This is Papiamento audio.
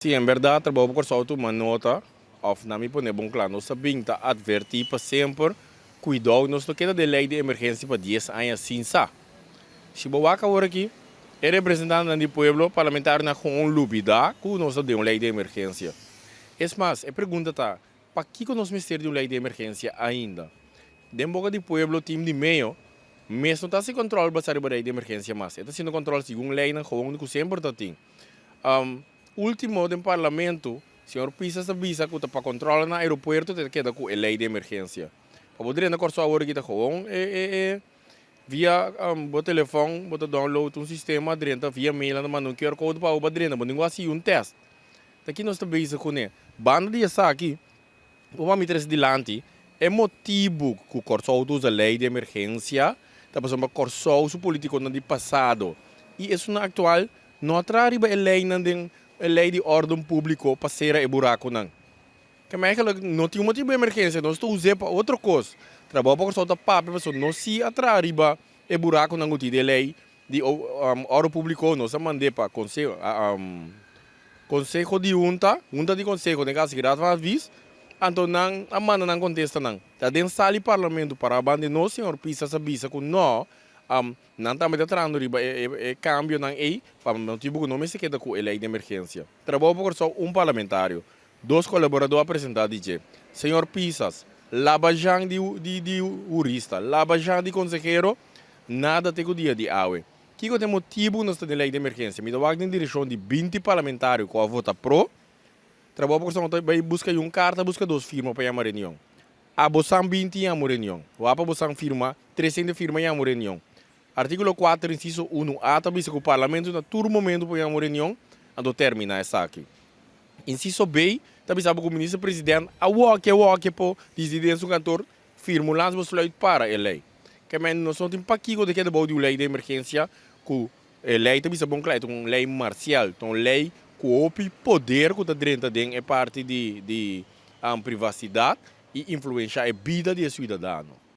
Si, en bèrdat Trabou pa Kòrsou tuma nota òf na mi pone bon kla, nos ta bin ta atvertí pa semper, kuidou, nos no keda den lei di emergensia pa 10 aña sin sa. Si bo wak awor aki, e representantenan di pueblo, parlamentarionan gewoon lubidá ku nos ta den un lei di emergensia. Es mas, e pregunta ta, pakiko nos mester di un lei di emergensia ainda? Den boka di pueblo tim di meo mes no ta hasi kòntròl basá riba lei di emergensia mas, e ta hasiendo kòntròl segun leinan gewoon ku semper ta tin. Ultimo den parlamento, señor Pisas ta bisa ku ta pa kontrola na aeropuerto ta keda ku e lei di emergensia. Pa bo drenta Kòrsou awor aki ta gewoon e e e via bo telefòn bo ta download un sistema drenta via mail nan ta manda un QR code pa bo pa drenta bo tin ku hasi un tèst. Ta ki nos ta bisa kuné. Banda di esaki bo mami trese dilanti e motibu ku Kòrsou ta usa lei di emergensia ta pasobra Kòrsou su politikonan di pasado i esunnan aktual no a traha riba e leinan den e lei di órden públiko pa sera e burakunan. Kema eigenlijk no tin un motibu di emergensia, nos ta us'é pa otro kos. Trabou pa Kòrsou ta papia pasobra nos si a traha riba e burakunan ku tin den e lei di órden públiko, nos a mand'é pa konseho. Konseho di hunta, hunta di konseho, den kas Raad van Advies, anto nan a manda nan kontestanan. Ta den sal di parlamento para banda di nos, señor Pisas a bisa ku no, nan tambe ta trahando riba e kambionan ei pa motibu ku no mester keda ku e lei di emergensia. Trabou pa Kòrsou un parlamentario, dos kolaboradó a presentá di dje. Señor Pisas, labajan di di hurista, labajan di konsehero, nada te ku dia di awe. Kiko ta e motibu ku nos ta den lei di emergensia? Mi ta wak den direkshon di 20 parlamentario ku a vota pro. Trabou pa Kòrsou ta bai buska un karta, buska dos firma pa yama reunion. Abo san 20 yama un reunion. Wapa bo san firma, 300 firma yama un reunion. Artíkulo 4 insiso 1 A ta bisa ku parlamento na tur momento por yama un reunion, anto terminá esaki. Insiso B ta bisa bo ku minister president a wòke wòke por disidí den su kantor firma un landsbesluit para e lei. Ke men nos no tin pakiko di keda bou di un lei di emergensia ku e lei ta bisa bon kla e ta un lei marsial, ta un lei ku hopi poder ku ta drenta den e parti di privasidat i influensha e bida di e siudadano.